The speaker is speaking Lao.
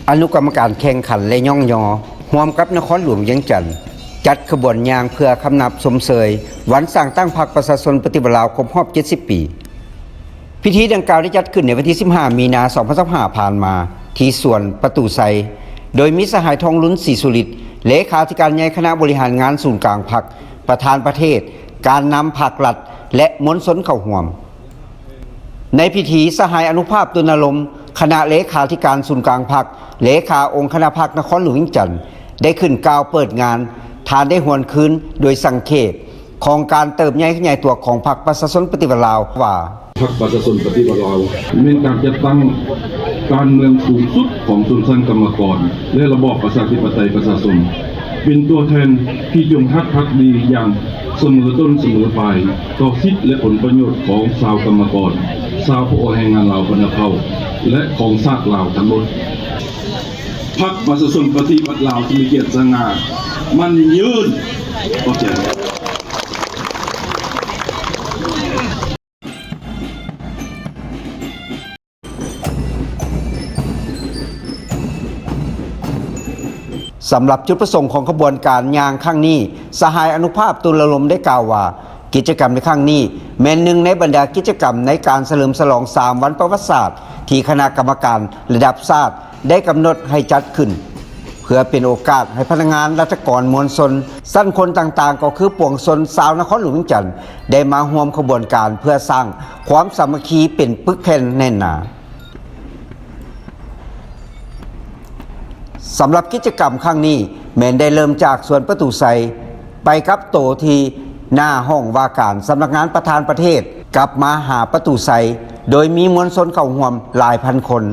ອະນຸກຳມະການແຂ່ງຂັນ ແລະ ຍ້ອງຍໍ ຮ່ວມກັບນະຄອນຫຼວງວຽງຈັນ ຈັດຂະບວນຍ່າງເພື່ອຄຳນັບຊົມເຊີຍ ວັນສ້າງຕັ້ງພັກປະຊາຊົນປະຕິວັດລາວ ຄົບຮອບ ເຈັດສິບ ປີ. ພິທີດັ່ງກ່າວໄດ້ຈັດຂຶ້ນໃນວັນທີ ສິບຫ້າ ມີນາ ສອງພັນຊາວຫ້າ ຜ່ານມາ ທີ່ສວນປະຕູໄຊ ໂດຍມີສະຫາຍ ທອງລຸນ ສີສຸລິດ ເລຂາທິການໃຫຍ່ຄະນະບໍລິຫານງານສູນກາງພັກ, ປະທານປະເທດ, ການນຳພັກລັດ ແລະ ມວນຊົນເຂົ້າຮ່ວມ. ໃນພິທີ, ສະຫາຍ ອະນຸພາບ ຕຸນນະລົມ ຄະນະເລຂາທິການສູນກາງພັກ, ເລຂາອົງຄະນະພັກນະຄອນຫຼວງວຽງຈັນ ໄດ້ຂຶ້ນກ່າວເປີດງານ. ທ່ານໄດ້ຫວນຄືນໂດຍສັງເຂບຂອງການເຕີບໃຫຍ່ຂະຫຍາຍຕົວຂອງພັກປະຊາຊົນປະຕິວັດລາວວ່າ ພັກປະຊາຊົນປະຕິວັດລາວ ແມ່ນການຈັດຕັ້ງການເມືອງສູງສຸດຂອງຊົນຊັ້ນກຳມະກອນ ແລະ ລະບອບປະຊາທິປະໄຕປະຊາຊົນ ເປັນຕົວແທນທີ່ຈົງຮັກພັກດີຢ່າງສະເໝີຕົ້ນສະເໝີປາຍ ຕໍ່ສິດ ແລະ ຜົນປະໂຫຍດຂອງຊາວກຳມະກອນ, ຊາວຜູ້ອອກແຮງງານລາວບັນດາເຜົ່າ ແລະ ຂອງຊາດລາວທັງໝົດ. ພັກປະຊາຊົນປະຕິວັດລາວທີ່ມີກຽດສະຫງ່າ ໝັ້ນຍືນ. ຂອບໃຈ. ສຳລັບຈຸດປະສົງຂອງຂະບວນການຍ່າງຄັ້ງນີ້, ສະຫາຍ ອະນຸພາບ ຕຸນລະລົມ ໄດ້ກ່າວວ່າ ກິດຈະກຳໃນຄັ້ງນີ້ ແມ່ນໜຶ່ງໃນບັນດາກິດຈະກຳໃນການສະເຫຼີມສະຫຼອງສາມວັນປະຫວັດສາດ ທີ່ຄະນະກຳມະການລະດັບຊາດ ໄດ້ກຳນົດໃຫ້ຈັດຂຶ້ນ ເພື່ອເປັນໂອກາດໃຫ້ພະນັກງານ, ລັດຖະກອນ, ມວນຊົນ, ຊັ້ນຄົນຕ່າງໆ ກໍຄືປວງຊົນຊາວນະຄອນຫຼວງວຽງຈັນ ໄດ້ມາຮ່ວມຂະບວນການເພື່ອສ້າງຄວາມສາມັກຄີເປັນປຶກແຜ່ນແໜ້ນໜາ. ສຳລັບກິດຈະກຳຄັ້ງນີ້ ແມ່ນໄດ້ເລີ່ມຈາກສວນປະຕູໄຊ ໄປກັບໂຕທີ່ໜ້າຫ້ອງວ່າການສຳນັກງານປະທານປະເທດ ກັບມາຫາປະຕູໄຊ ໂດຍມີມວນຊົນເຂົ້າຮ່ວມຫຼາຍພັນຄົນ.